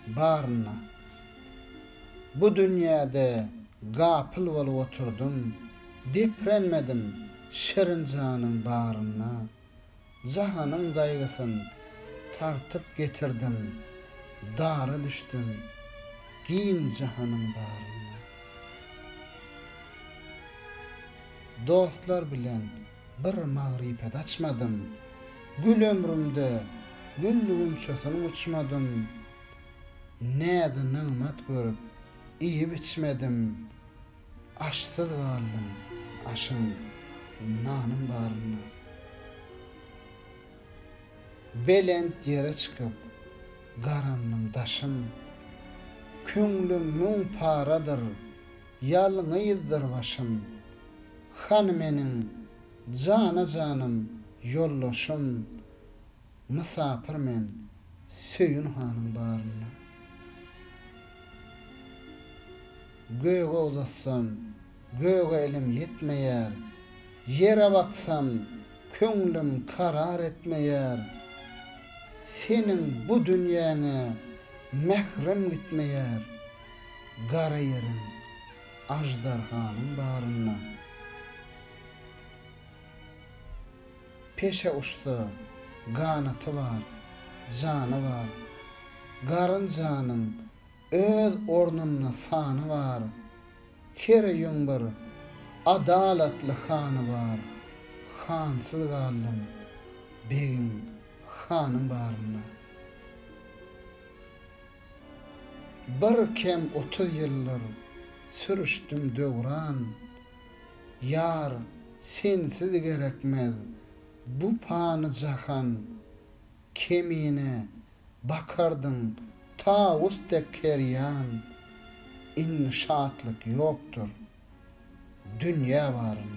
barynda. Bu dünýäde gapyl bolup oturdym, Deprenmedim şirin janyň barynda. Jahanyň gaýgysyn tartyp getirdim, Dara düşdüm giň jahanyň barynda. Dostlar bilen bir magrypet açmadym, Gül ömrümde gül gunçasyn guçmadym. Näzi-nygmat görüp, iýip-içmedim, Aşsyz galdym aşyň, nanyň barynda. Belent ýere çykyp, garandym daşym, Köňlüm müň paradyr, ýalňyzdyr başym. Hany meniň jana-janym ýoldaşym, Mysapyr men Söýün hanyň barynda. Göge uzatsam, göge elim ýetmeýär, Ýere baksam, köňlüm karar etmeýär. Seniň bu dünýäňe mährim gitmeýär, Gara ýeriň, aždarhanyň barynda. Peşe uçsa, ganaty bar, jany bar. Garynjanyň öz ornunda sany bar. Her öýüň bir adalatly hany bar. Hansyz galdym begiň, hanyň barynda. Bir kem 30 ýyldyr sürüşdim döwran. Ýar, sensiz gerekmez bu pany jahan, Kemine, bakardyň tawus dek her ýan, Indi şatlyk ýokdur dünýä barynda.